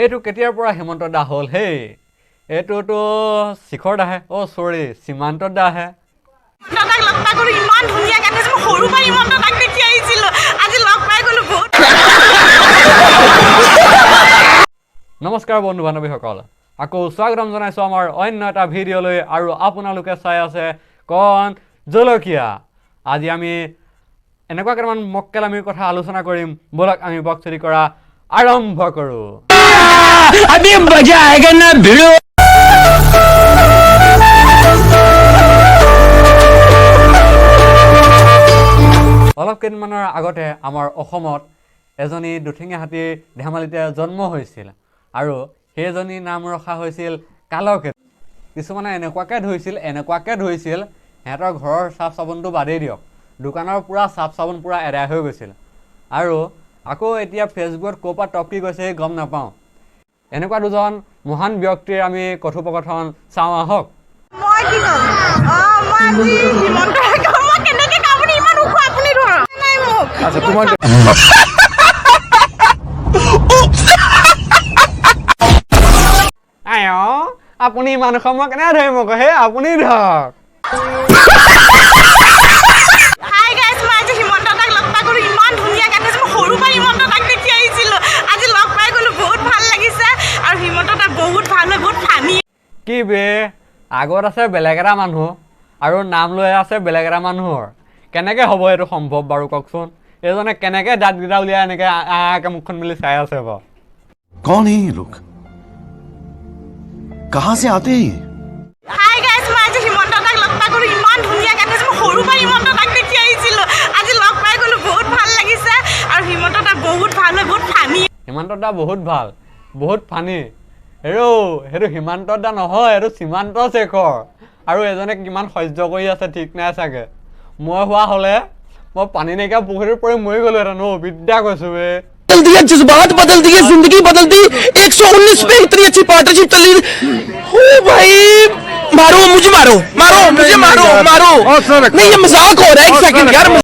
এইটো কেতিয়াৰ পৰা হিমন্ত দা হ'ল হেই? এইটোতো শিখৰ দাহে, অ' চৰি, সীমান্ত দাহে। দাদাক লগ পাই গ'লো, ইমান ধুনীয়া গান গাইছে। মই সৰুৰ পৰা হিমন্ত দাক দেখি আহিছিলোঁ, আজি লগ পাই গ'লো বহুত। নমস্কাৰ বন্ধু বান্ধৱীসকল, আকৌ স্বাগতম জনাইছোঁ আমাৰ অন্য এটা ভিডিঅ'লৈ আৰু আপোনালোকে চাই আছে কণ জলকীয়া। আজি আমি এনেকুৱা কেইটামান মক্কেলামিৰ কথা আলোচনা কৰিম। ব'লক, আমি বকচুৰি কৰা আৰম্ভ কৰোঁ। अभी मजा आएगा ना भिड़ो। অলপ কেইদিনমানৰ আগতে আমাৰ অসমত এজনী দুঠেঙীয়া হাতীৰ ধেমালিতে জন্ম হৈছিল আৰু সেইজনীৰ নাম ৰখা হৈছিল কালকেতু। কিছুমানে এনেকুৱাকৈ ধৰিছিল, এনেকুৱাকৈ ধৰিছিল, সিহঁতৰ ঘৰৰ চাফ চাবোনটো বাদেই দিয়ক, দোকানৰ পূৰা চাফ চাবোন পূৰা এদাই হৈ গৈছিল। আৰু আকৌ এতিয়া ফেচবুকত ক'ৰ পৰা টপকি গৈছে গম নাপাওঁ। এনেকুৱা দুজন মহান ব্যক্তিৰ আমি কথোপকথন চাওঁ আহক। মই কি ক'ম? অঁ, মই আজি হিমন্ত, মই কেনেকে কওঁ? আপুনি ইমান ওখ, আপুনি ধৰক নাই মোক। আচ্ছা, তোমাক আই অ, আপুনি ইমান সময় কেনেকৈ ধৰিব আকৌ? হে, আপুনি ধৰক। হাই গাইজ, মই আজি হিমন্ত দাক লগ পাই গ'লো, ইমান ধুনীয়া গান গাইছে। মই সৰুৰ পৰা হিমন্ত দাক দেখি আহিছিলোঁ, আজি লগ পাই গ'লো, বহুত ভাল লাগিছে। আৰু হিমন্ত দা বহুত ভাল হয়, বহুত ফানি। কি বে, আগত আছে বেলেগ এটা মানুহ আৰু নাম লৈ আছে বেলেগ এটা মানুহৰ, কেনেকৈ হ'ব এইটো সম্ভৱ বাৰু কওকচোন? এইজনে কেনেকৈ দাঁতকেইটা উলিয়াই এনেকৈ আকে মুখখন মেলি চাই আছে বাৰু? कौन है ये लोग, कहां से आते हैं ये? হাই গাইজ, মই আজি হিমন্ত দাক লগ পাই গ'লো, ইমান ধুনীয়া গান গাইছে। মই সৰুৰ পৰা হিমন্ত দাক দেখি আহিছিলোঁ, আজি লগ পাই গ'লো, বহুত ভাল লাগিছে। আৰু হিমন্ত দা বহুত ভাল হয়, বহুত ফানি। সীমান্ত দা বহুত ভাল, বহুত ফানি। হেৰৌ, সেইটো সীমান্ত দা নহয়, সেইটো সীমান্ত শেখৰ। আৰু এজনে কিমান সহ্য কৰি আছে ঠিক নাই চাগে। মই হোৱা হ'লে মই পানী নাইকিয়া পুখুৰীত পৰি মৰি গ'লোহেঁতেন। অ' বিদ্যা কৈছোঁ বে। बदल दिया, जज्बात बदल दिए, जिंदगी बदल दी। 119 पे इतनी अच्छी पार्टनरशिप चल रही। ओ भाई, मारो मुझे, मारो, मारो मुझे, मारो, मारो। नहीं, ये मजाक हो रहा है, एक सेकंड यार।